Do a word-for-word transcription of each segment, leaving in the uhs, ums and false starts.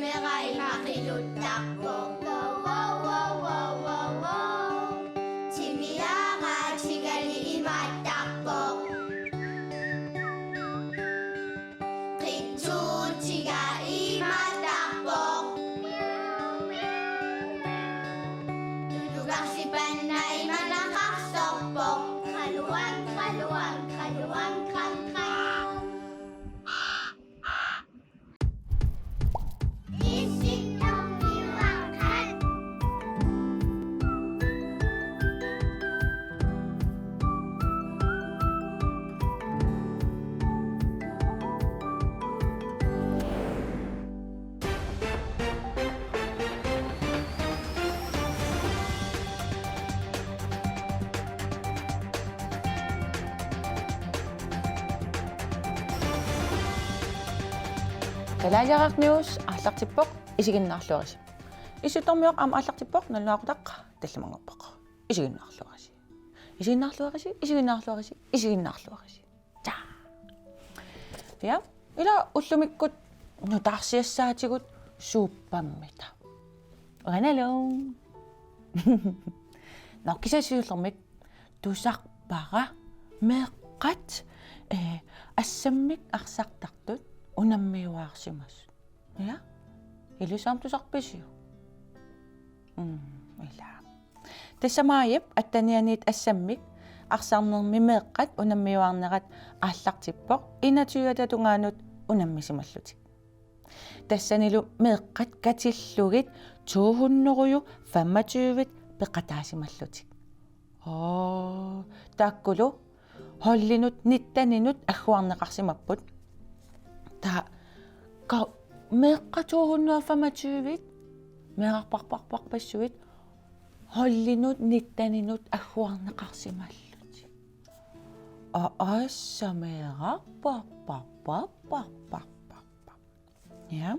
Meeqqat imaattarpoq. Wow, wow, wow, wow, wow, wow. Timiaraatigali imaattarpoq. Qitsuutiga imaattarpoq. Tulukarsipanna imanaqarsorpoq. Qaluan, qaluan, qaluan, qan, qan. Kalaaliaraq News aallartippoq, isiginnaarluarisi. Issittormioq aamma aallartippoq, nalunaaquttaq tallimanngorpoq. Isiginnaarluarisi. Isiginnaarluarisi, isiginnaarluarisi, isiginnaarluarisi. Ja. Ja, ila ullumikkut nutaarsiassaatigut suuppammita. Uangalu. Nå, kisianni siullermik tusarpara meeqqat, eh, assammik arsartartut unammiuaarsimasut. Ja? Ilissi aamma tusarpisiuk? Mm, ila. Tassa maajip attenianiit assammik arsarnermi meeqqat unammiuaarnerat aallartippoq enogtyve tungaanut unammisimallutik. Tassanilu meeqqat katillugit to hundrede femogtyve peqataasimallutik. Oo, taakkulu holdinut nitteninut agguarneqarsimapput. Taava ka-, meeqqat to hundrede femogtyve, meerarparparparpassuit, holdinut nitteninut agguarneqarsimallutik. Aa, assa meerarparparparparpar. Ja.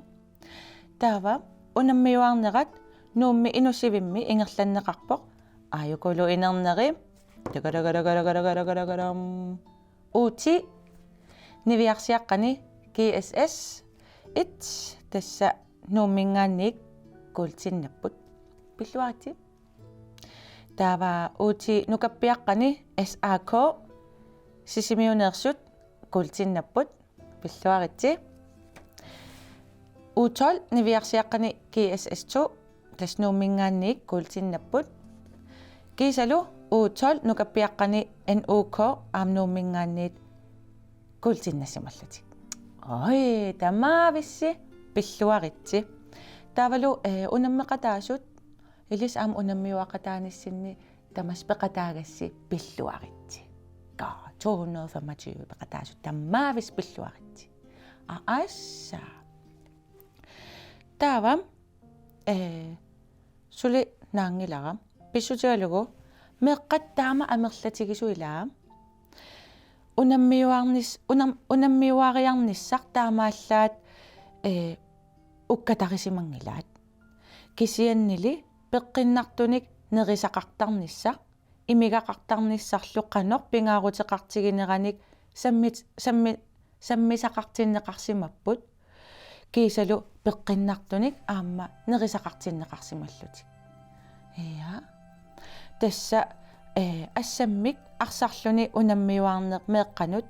Taava unammiuaarnerat Nuummi Inussivimmi ingerlanneqarpoq. Aajukulu inerneri. Takarakarakarakarakarakarakarakaram. U ti niviarsiaqqani G S S et, tassa Nuumminngaanniit kuultinnapput. Pilluaritsi. Taava U ti nukappiaqqani S A K Sisimiuneersut kuultinnapput. Pilluaritsi. U tolv niviarsiaqqani G S S to, tassa Nuumminngaanniit kuultinnapput. Kiisalu U tolv nukappiaqqani N U K aamma Nuumminngaanniit kuultinnassimallutik. Oj, tamaavissi pilluaritsi. Taavalu, eh, unammeqataasut, ilissi aamma unammiuaqataanissinni tamassi peqataagassi pilluaritsi. Ka, to hundrede femogtyve peqataasut tamaavissi pilluaritsi. Aa, assa. Taava, eh, suli naanngilara. Pissutigalugu meeqqat taama amerlatigisut ilaa. Unammiuaarnis-, unam-, unammiuaariarnissaq taamaallaat, eh, ukkatarisimanngilaat. Kisiannili peqqinnartunik nerisaqartarnissaq, imigaqartarnissarlu qanoq pingaaruteqartigineranik sammit-, sammi-, sammisaqartinneqarsimapput. Kiisalu peqqinnartunik aamma nerisaqartinneqarsimallutik. Ja. Tassa, eh, assammik arsarluni unammiuaarneq meeqqanut,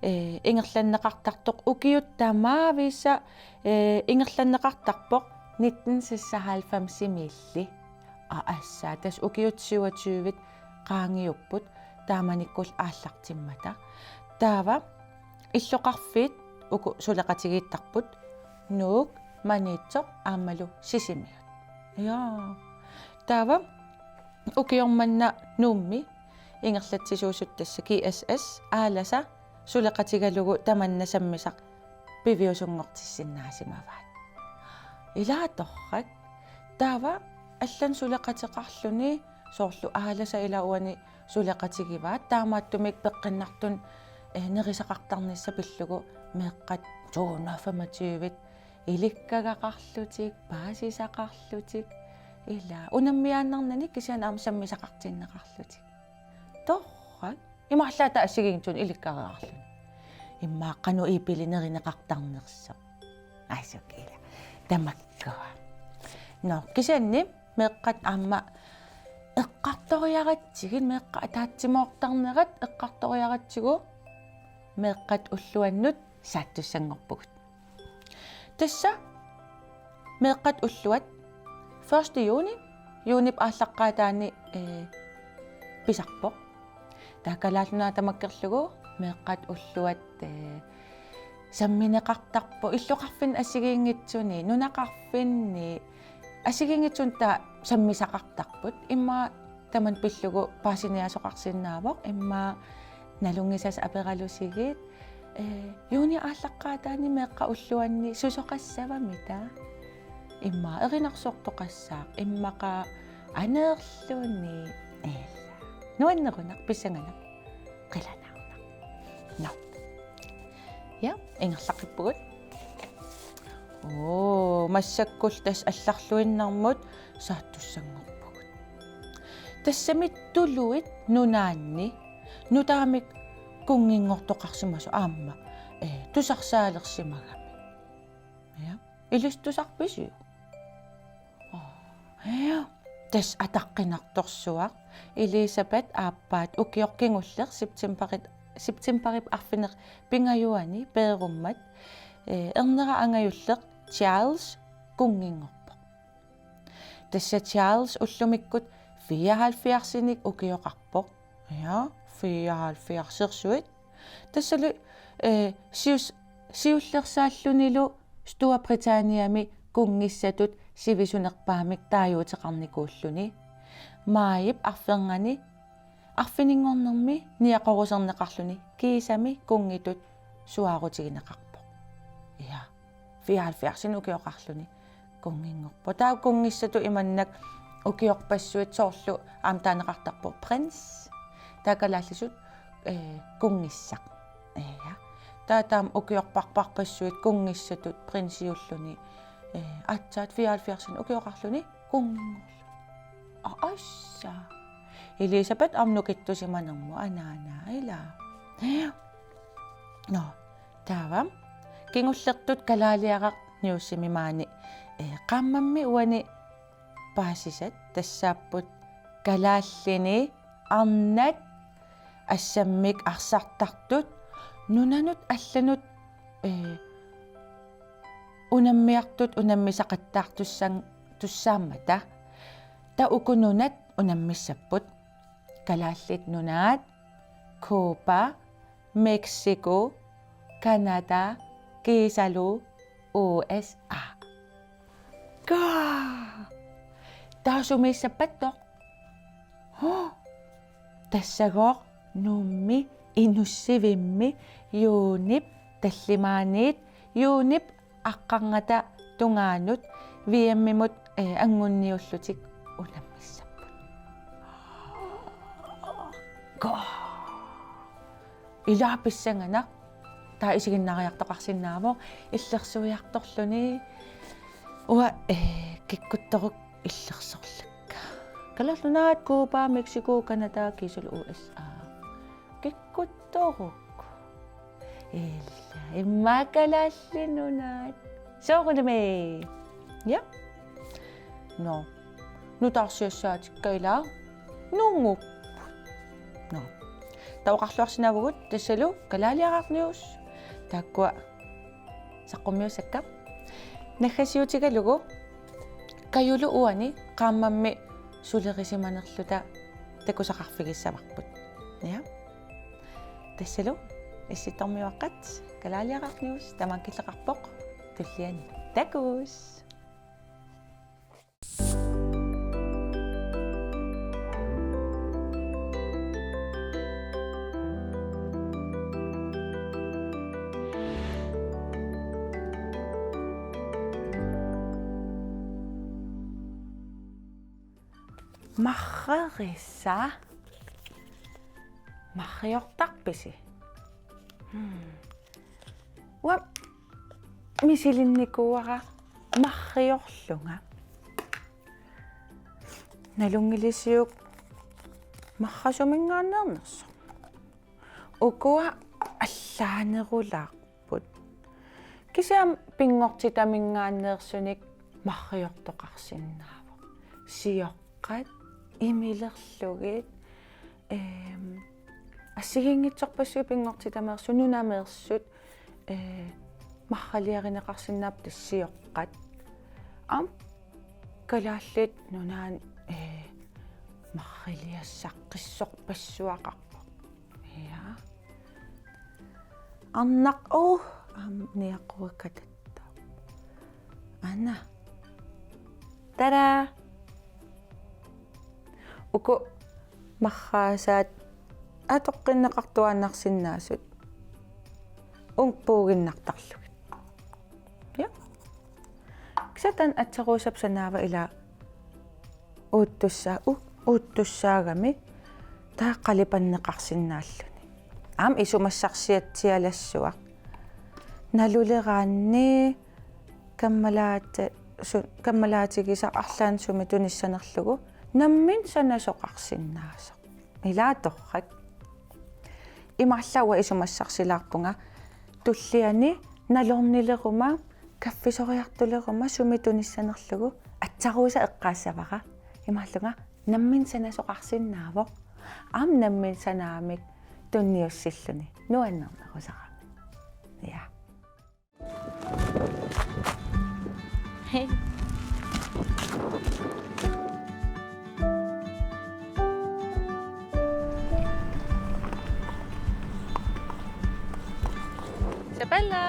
eh, ingerlanneqartartoq ukiut tamaavisa, eh, ingerlanneqartarpoq nitten seksoghalvfemsimiilli. Aa, assa, tassa ukiut syvogtyve qaangiupput taamanikkullu aallartimmata. Taava illoqarfiit uku suleqatigiittarput, Nuuk, Maniitsoq aammalu Sisimiut. Ja. Taava ukioq manna Nuummi ingerlatsisuusut, tassa G S S Aalasa suleqatigalugu tamanna sammisaq piviusunngortissinnaasimavaat. Ilaa torrak. Taava allanut suleqateqarluni, soorlu Aalasa ilaa uani suleqatigivaat, taamaattumik peqqinnartunik, eh, nerisaqartarnissaq pillugu meeqqat to hundrede femogtyve ilikkagaqarlutik, paasisaqarlutik, ilaa unammiaannarnani kisianni aamma sammisaqartinneqarlutik. Torrak. Imaallaat assigiinngitsunik ilikkagaqarluni. Immaqa qanoq iipili nerineqartarnersoq. Aasuk ila. Tamakkua. Nå, kisianni meeqqat aamma eqqartoriaratsigit, meeqqat ataatsimoortarnerat eqqartoriaratsigu meeqqat ulluannut saattussanngorpugut. Tassa meeqqat ulluat første juni, juunip aallaqqaataani, eh, pisarpoq. Taava Kalaallit Nunaat tamakkerlugu meeqqat ulluat, eh, sammineqartarput illoqarfinni assigiinngitsuni, nunaqarfinni assigiinngitsunik taava sammisaqartarput. Immaqa tamanna pillugu paasiniaasoqarsinnaavoq, immaqa nalunngisassat aperalusigit, eh, juunip aallaqqaataani meeqqat ulluanni susoqassavamita. Immaqa erinarsortoqassaaq, immaqa aneerluni. Ila. Nuannerunaq, pissanganaq, qilanaarnaq. Nå. Ja, ingerlaqqippugut. Oo, massakkullu tassa allarluinnarmut saattussanngorpugut. Tassami tuluit nunaanni nutaamik kunnginngortoqarsimasoq aamma, eh, tusarsaalersimagami. Ja. Ilissi tusarpisiuk? Aa, ja. Tassa ataqqinartorsuaq. Elisabeth aappaat ukioq kingulleq septembarip, septembarip arfineq-pingajuani peerummat, eh, ernera angajulleq Charles kunnginngorpoq. Tassa Charles ullumikkut fireoghalvfjerdsinik ukioqarpoq. Ja, fireoghalvfjerdsersuit. Tassalu, eh, sius-, siullersaallunilu Storbritanniami kunngissatut sivisunerpaamik taaguuteqarnikuulluni. Maajip arfernganni arfininngornermi niaqoruserneqarluni kiisami kunngitut suaarutigineqarpoq. Ja, fireoghalvfjerdsinik ukioqarluni kunnginngorpoq. Taava kunngissatut imannak ukiorpassuit soorlu aamma taaneqartarpoq prins. Taava kalaallisut, eh, kunngissaq. Ja. Taava taama ukiorparparpassuit kunngissatut prinsiulluni, eh, aatsaat fireoghalvfjerdsinik ukioqarluni kunnginngorluni. Aa, assa. Elisabeth aamma nukittusimanermut anaanaa, ila. Ja. Nå, taava. Kingullertut kalaaliaraq newsimi maani, eh, qaammammi uani paasisat tassaapput kalaallini arnat assammik arsartartut nunanut allanut, eh, unammiartut unammisaqattaartussan-, tussaammata. Taava uku nunat unammissapput: Kalaallit Nunaat, Cuba, Mexico, Canada, kiisalu U S A. Kaa! Taava sumiissappattoq? Huh! Tassagooq Nuummi Inussivimmi juunip tallimaaniit, juunip aqqarngata tungaanut V M-imut, eh, anngunniullutik unammissapput. Kaa! Ila pissanganaq. Taava isiginnaariartoqarsinnaavoq illersuiartorluni. Uanga, eh, kikkuttorukku illersorlakka. Kalaallit Nunaat, Cuba, Mexico, Canada, kiisalu U S A. Kikkuttorukku. Ila, immaqa Kalaallit Nunaat. Soorunami. Ja. Nå. Nutaarsiassaatikka ila nungupput. Nå. Taava oqarluarsinnaavugut tassalu kalaaliaraq news. Taakkua saqqummiussakka. Naggasiutigalugu Kajulu uani qaammammi sulerisimanerluta takusaqarfigissavarput. Ja. Tassalu Issittormiuaqqat, kalaaliaraq news tamakkua killeqarpoq, tulliani takuss. Marrerisa. Marriortarpisi? Hmm. Uanga misilinnikuuara marriorlunga. Nalunngilisiuk marrasuminngaanneernersoq? Ukua allaanerulaarput. Kisianni pinngortitaminngaanneersunik marriortoqarsinnaavoq. Sioqqat, imilerlugit, ehm, assigiinngitsorpassuit pinngortitameersut, nunameersut, eh, marraliarineqarsinnaapput tassa sioqqat. Aamma Kalaallit Nunaanni, eh, marraliassaqqissorpassuaqarpoq. Ja. Arnaq, uh, aamma niaqugakka tatta. Ana. Tada! Uku marraasaat atoqqinneqartuaannarsinnaasut. Uku puuginnartarlugit. Ja. Kisianni taanna atseruusap sanaava ila uuttussaa-, u-, uuttussaagami taava qalipanneqarsinnaalluni. Aamma isumassarsiatsialassuaq. Naluleraanni kammalaat-, su-, kammalaatigisaq arlaannik sumik tunissanerlugu nammineq sanasoqarsinnaasoq. Ilaa torrak. Imaallaat uanga isumassarsilaarpunga tulliani nalornileruma, kaffisoriartuleruma sumik tunissanerlugu atseruusaq eqqaassavara. Imaallunga nammineq sanasoqarsinnaavoq. Aamma nammineq sanaamik tunniussilluni. Nuannernerusarami. Ja. Hej. Isabella.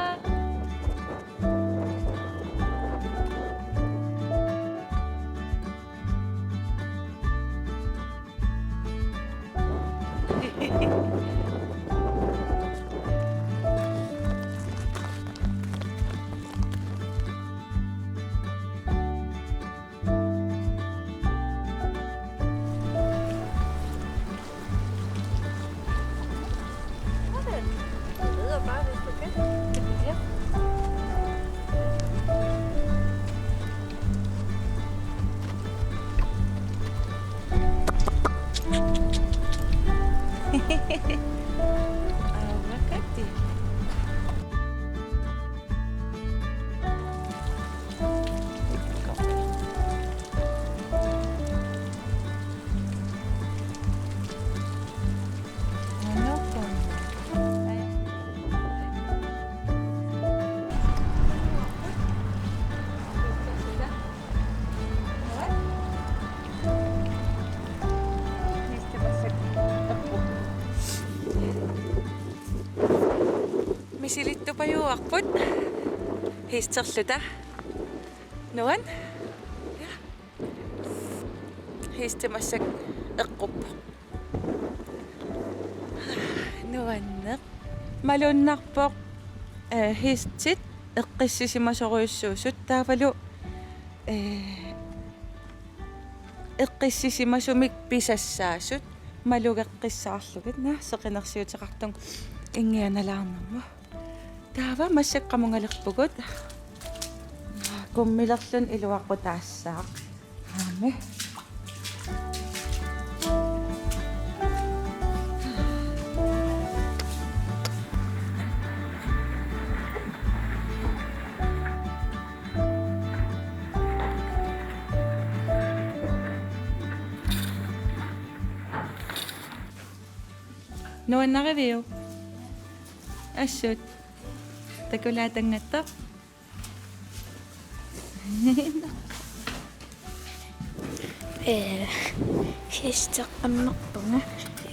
Misilittupajuarput. Hiisterluta. Nuann'. Ja. Hiisti massakkut eqquppoq. Nuanneq. Malunnarpoq, eh, hiistit eqqissisimasorujussuusut taavalu, eh, eqqissisimasumik pisassaasut malugeqqissaarlugit, naa seqinersiuteqartunga inngianalaarnermut. Taava massakkut qamungalerpugut. Kummilerluni iluaqutaassaaq. Aamma. Nuannariviuk? Assut. Takulaatanngattoq. Ee, hiisteqqammerpunga.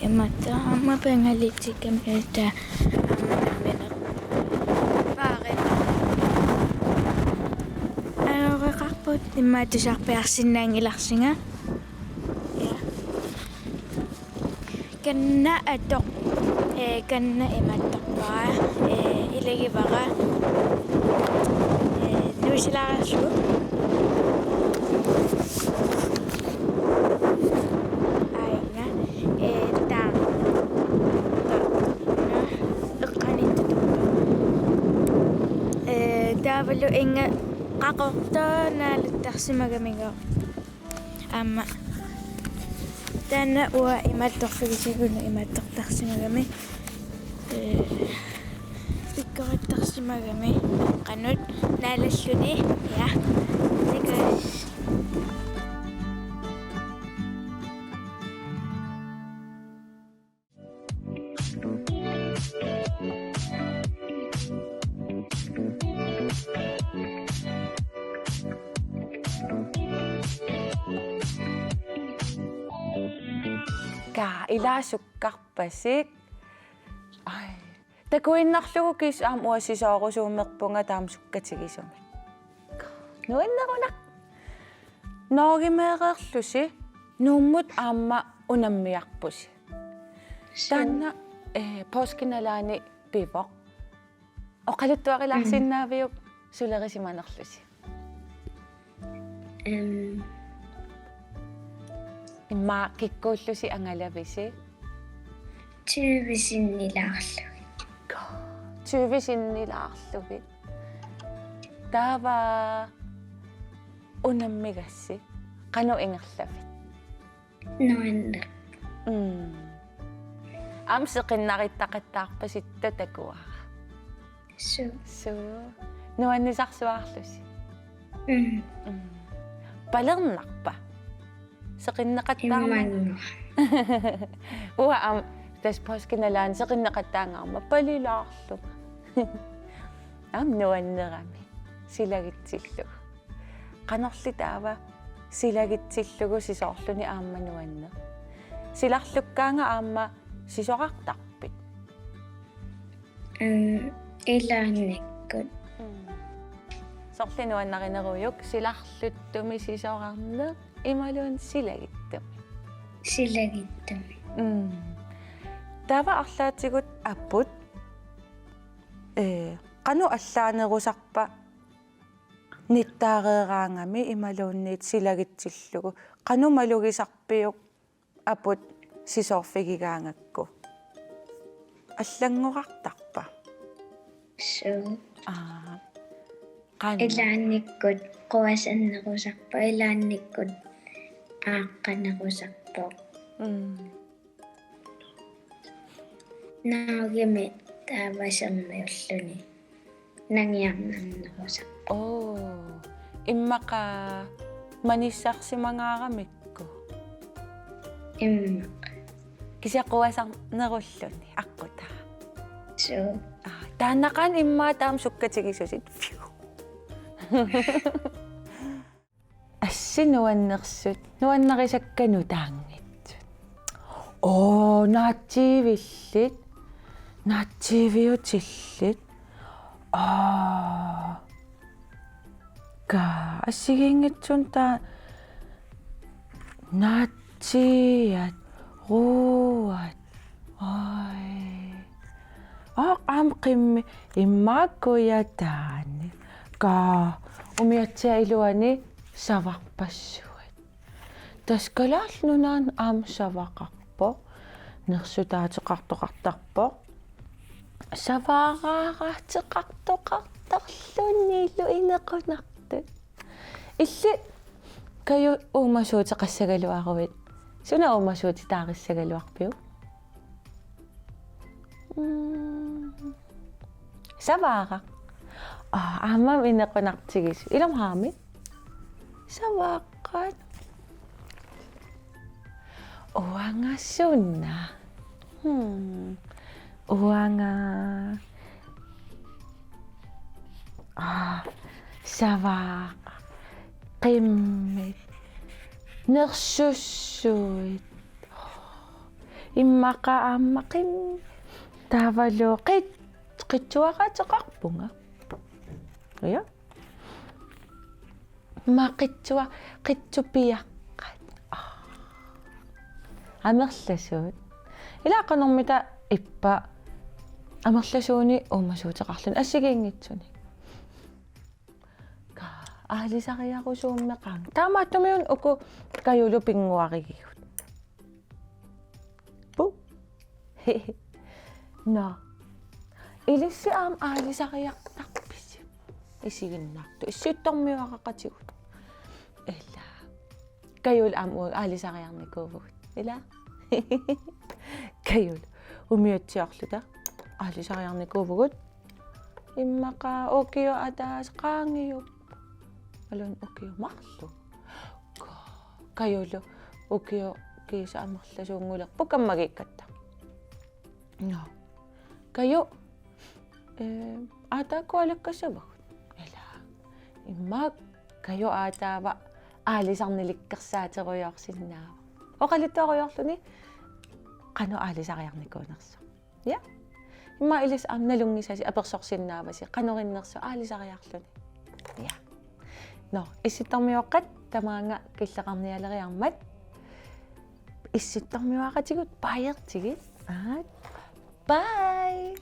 Imaattoq aamma pangalitikkamik ita aamma nammineq. Paarit. Ajoreqarput imaattusarpiarsinnaanngilarsinga. Ja. Kanna atoq, ee, kanna imaattorpara, ee, ilagivara, ee, nuisilaarsuuvoq. Aajuna, ee, taa-, taa-, eqqaniittutorpoq. Ee, taavalu inga qaqortoq naaluttarsimagamigooq. Aamma. Taanna uanga imaattorfigisigut imaattortarsimagami. Ee, pikkorittar-, Simagami qanoq naalalluni, ja. Takuss. Ka ilaasukkarpasik. Ai. Takuinnarlugu kisianni aamma uanga sisoorusuummerpunga taama sukkatigisumik. Nuannerunaq. Norgemeereerlusi Nuummut aamma unammiarpusi. Taanna, eh, poorskip nalaani pivoq. Oqaluttuarilaarsinnaaviuk sulerisimanerlusi? Em. Immaqa kikkuullusi angalavisi? Tyve sinnilaarlugit. Tyve sinnilaarlugit. Taava unammigassi qanoq ingerlavit? Nuanneq. Mm. Aamma seqinnarittaqattaarpasitta takuara. Suu. Suu. Nuannisarsuarlusi. Mm. Mm. Palernarpa? Seqinneqattaarma. Immanngua. Uanga aamma tassa poorskip nalaani seqinneqattaangaarmat palilaarlunga. Aamma nuannerami. Silagitsillugu. Qanorli taava silagitsillugu sisoorluni aamma nuanneq? Silarlukkaanga aamma sisorartarpit? Mm, ilaannikkut. Mm. Soorlu nuannarinerujuk silarluttumi sisorarneq imaluunniit silagittumi? Silagittumi. Mm. Taava arlaatigut aput, eh, qanoq allaanerusarpa nittaareeraangami imaluunniit silagitsillugu? Qanoq malugisarpiuk aput sisoorfigigaangakku? Allanngorartarpa? Suu. Aa. Qanoq? Ilaannikkut quasannerusarpoq, ilaannikkut aaqqanerusarpoq. Mm. Norgemi taava sermiulluni nangiarnarnerusarpoq. Oo. Immaqa manissarsimangaaramikku? Immaqa. Kisianni quasarnerulluni aqqutaa. Suu. Aa, taannaqaaq immaqa taama sukkatigissutit. Fiu. Assi nuannersut, nuannarisakka nutaanngitsut. Oo, naatsiivillit, naatsiiviutillit. Aa. Ka, assigiinngitsunik taava naatsiiat, ruuat. Ai. Aa, aamma qimmit immaqa kujataani. Ka, umiatsiap iluani savarpassuit. Tassa Kalaallit Nunaanni aamma savaqarpoq. Nersutaateqartoqartarpoq. Savaaraateqartoqartarlunilu inequnartut. Illit Kaju uumasuuteqassagaluaruit. Suna uumasuutitaarissagaluarpiuk? Mm. Savaaraq. Aa, aamma inequnartigisoq. Ilumut aamma. Savaqqat. Uanga suna. Hmm. Uanga. Aa, savaaq. Qimmit. Nersussuit. Immaqa aamma qim-, taavalu qit-, qitsuaraateqarpunga. Ja. Immaqa qitsua-, qitsupiaqqat. Aa. Amerlasuut. Ilaa qanormita ippa amerlasuunik uumasuuteqarluni assigiinngitsunik. Ka-, aalisariarusuummeqaanga. Taamaattumik uku Kajulu pinnguarigigut. Pu. Nå. Ilissi aamma aalisariartarpisi? Isiginnaartut. Issittormiuaraqatigut. Ilaa. Kajulu aamma uagut aalisariarnikuuvugut. Ilaa. Kajulu. Umiatsiarluta. Aalisariarnikuuvugut. Immaqa ukioq ataaseq qaangiuppoq. Alun ukioq marluk. Ka-, Kajulu ukioq kiisa amerlasuunngulerpoq kammagiikkatta. Nå. Kaju, eh, aataakkut alakkassavagut. Ila. Immaqa Kaju aataava aalisarnilikkersaaterujoorsinnaavoq. Oqaluttuarujoorluni qanoq aalisariarnikuunersoq. Ja? Immaqa ilissi aamma nalunngisasi apersorsinnaavasi qanoq innersoq aalisariarluni. Ja. Nå, Issittormiuaqqat tamaanga killeqarnialeriarmat. Issittormiuaqatigut baajertigit. Aat. Bye.